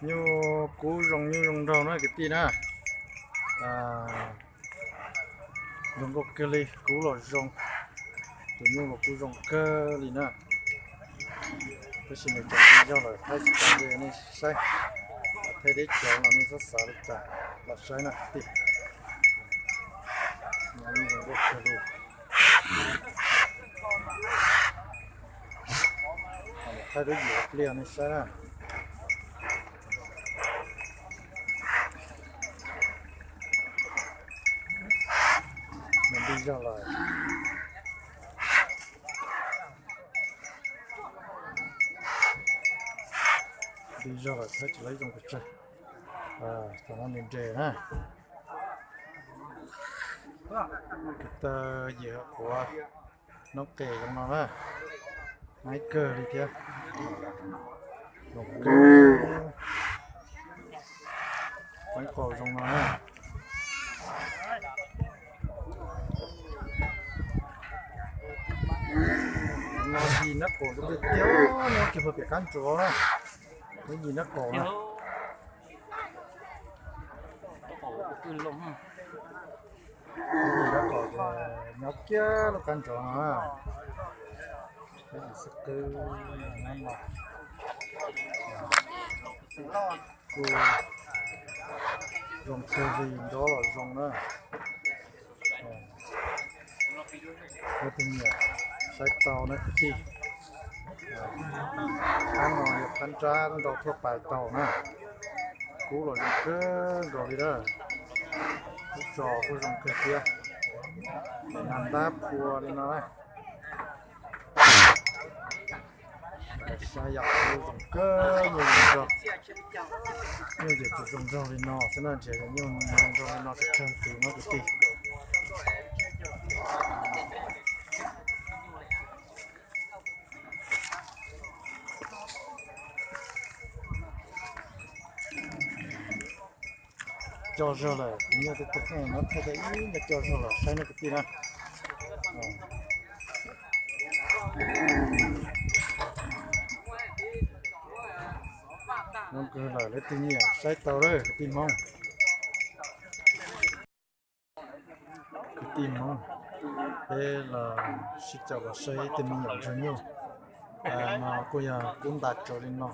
Nyuj kub zoo nyuj zoo nraug na kwv tij na. Zoo nkauj kawg li, kub los zoo, tus nyuj los kuj zoo kawg li na. Tab sis nws cov tsis yog lawm, thaij tsis tau li nej saib. Thaij deb cov los nej txhob xav li cas, los saib na kwv tij. Zoo nkauj kawg li. Thaij lub yuav pliag nej saib na. Nws dig zog lawm. Dig zog lawm thaij tsis laiv zoo pes tsawg. Tam no nws nres na. Kwv tij, yim qhuav noob qes zoo no na. Nab kawg li thiab. Zoo kawg. Feeb qau zoo no na. No yim nab qaum zoo tiag tiag, nyob kiag puag pem kab ntsuav na. Nyob yim nab qaum na. Yim nab qaum ces nyob kiag lub kab ntsuav no na. Xib qwb nab no kuj zoo kawg li, nrov los zoo na. Leej twg nyiam saib tau na kwv tij. Phab no yog phab nrab nrau thuaj pais tau na. Kub los zoo kawg nkaus li na. Kub tso kuj zoo kawg thiab. Nab ntab phua li no na. Saib yam kub zoo kawg, nyuj zoo nraug. Nyuj ces tsis zoo nraug li no xwb na, ntshe yog nyuj zoo nraug li no tsis tsawg tus no kwv tij. Co zog lawm, nyuj tej tug no thaij tau ib nyuag co zog lawm saib na kwv tij na. Zoo kawg lawm, leej twg nyiam saib tau lawm kwv tij Hmoob. Kwv tij Hmoob, peb los sib caum los saib tej me nyuam ntsuag nyuj. No kuj yog kub ntas tsawv li no,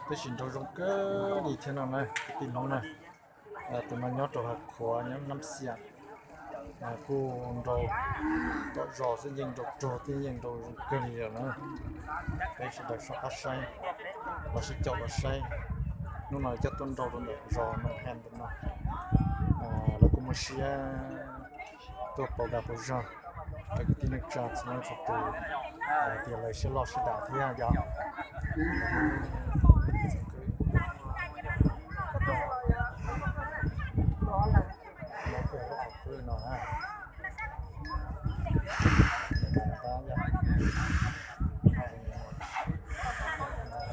tab sis nrau zoo kawg li thiab no na kwv tij Hmoob na. Tus no nyob rau Hav Qhuav, nyob Nab Xiam. Kuj nrau tom zos xwb, yeej nrau rog thiab yeej nrau zoo kawg li lawm na. Peb sawv daws soj qab saib, los sib caum los saib. Hnub no coj tuaj nrau rau ntawm zos Noo He ntawm no. Lawv kuj muaj siab tuaj pauv dag pauv zog rau kwv tij neej tsa txhua leej txhua tus hais tias lawv siab loj siab dav thiab yom. No na.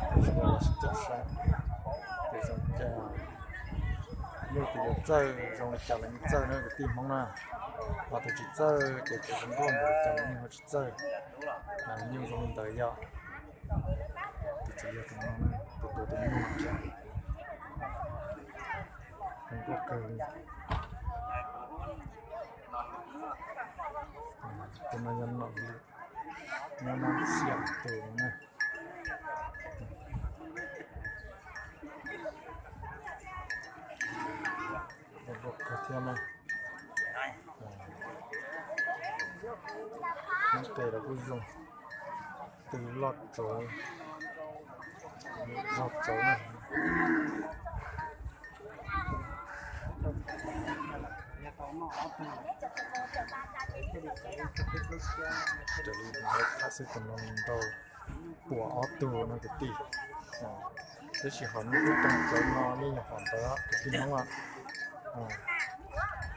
Tab sis los sib caum saib tus zoo cas, nyuj tus yuav txawj zoo li cas los yeej txawj na kwv tij Hmoob na. Ho tus tsis txawj ces tseem zoo nkauj npaum li cas los yeej ho tsis txawj. Nyuj zoo li ntawd yom. Tus tsis yog tus no, tus tus tus nyuj no kiag, zoo nkauj kawg li. Tus no yog nom lwm, nyob Nab Xiam tus na. Zoo nkauj kawg thiab na. Noob qes los kuj zoo, tw loj tsawv, zog tsawv na. Raws li lawv tham xwb tus no nrau puas ob tug no kwv tij. Tab sis hom nyuj kub toog tsawv no yeej yog hom ntawd kwv tij Hmoob.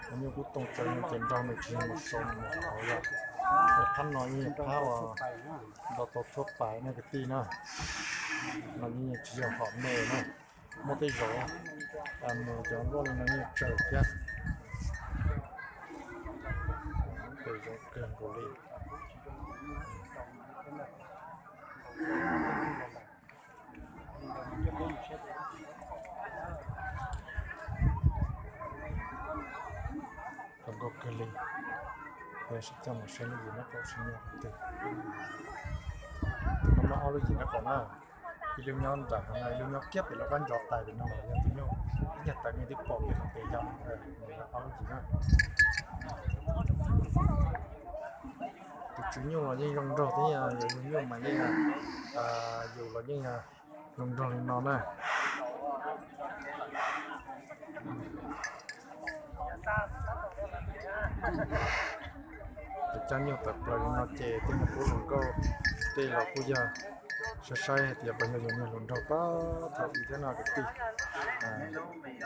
Hom nyuj kub toog tsawv no ces nrau nws tsis yog mus sau mus hauv yom. Phab no yeej yog phab uas nrau tau thuab pais na kwv tij na. No yeej tsis yog hom me na. Muaj tej zaum mus cov nplooj li no yeej tsawg thiab. Pem zoo kawg nkaus li. kawg li. Peb sib coj mus saib lub yim nraub qaum sib nyob qhov twg. Tus no muaj ob lub yim nraub qaum na. Ib lub nyob nram no, ib lub nyob kiag pem lub qab ncov tais pem no los yog tus nyuj, ib nyuag tawm nej twb pom pem qhov pem yog ob lub yim na. Tus tswv nyuj los yeej zoo nraug thiab, yus yug nyuj mas yeej, yus los yeej zoo nraug li no na. Cov coj nyuj tawm plaws li no ces tej nyuag qub hluas nkauj tej los kuj yog saib saib hais tias puas yog yus niag hluas nraug pab thaum ub thiab no kwv tij.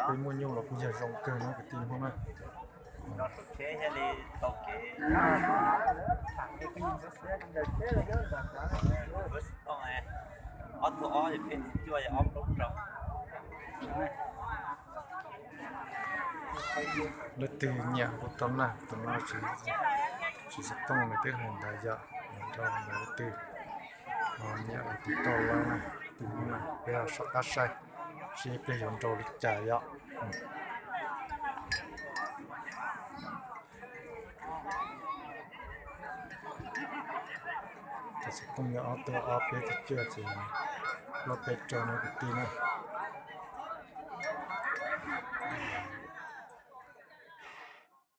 Peb muaj nyuj los kuj yog zoo kawg no kwv tij Hmoob na. Ob tug ob, peb tug cuaj, ob plaub rau. Leej twg nyiam kuj tau na, tus no tsis xov tooj nws twb hais ntawd yom, nrog ntawd leej twg nyiam tus tau lawm na, tus no na peb soj qab saib, seb pliag yuav nrau li cas yom. Tus xov tooj yog ob tug ob peb tug cuaj ces plaub peb rau no kwv tij na.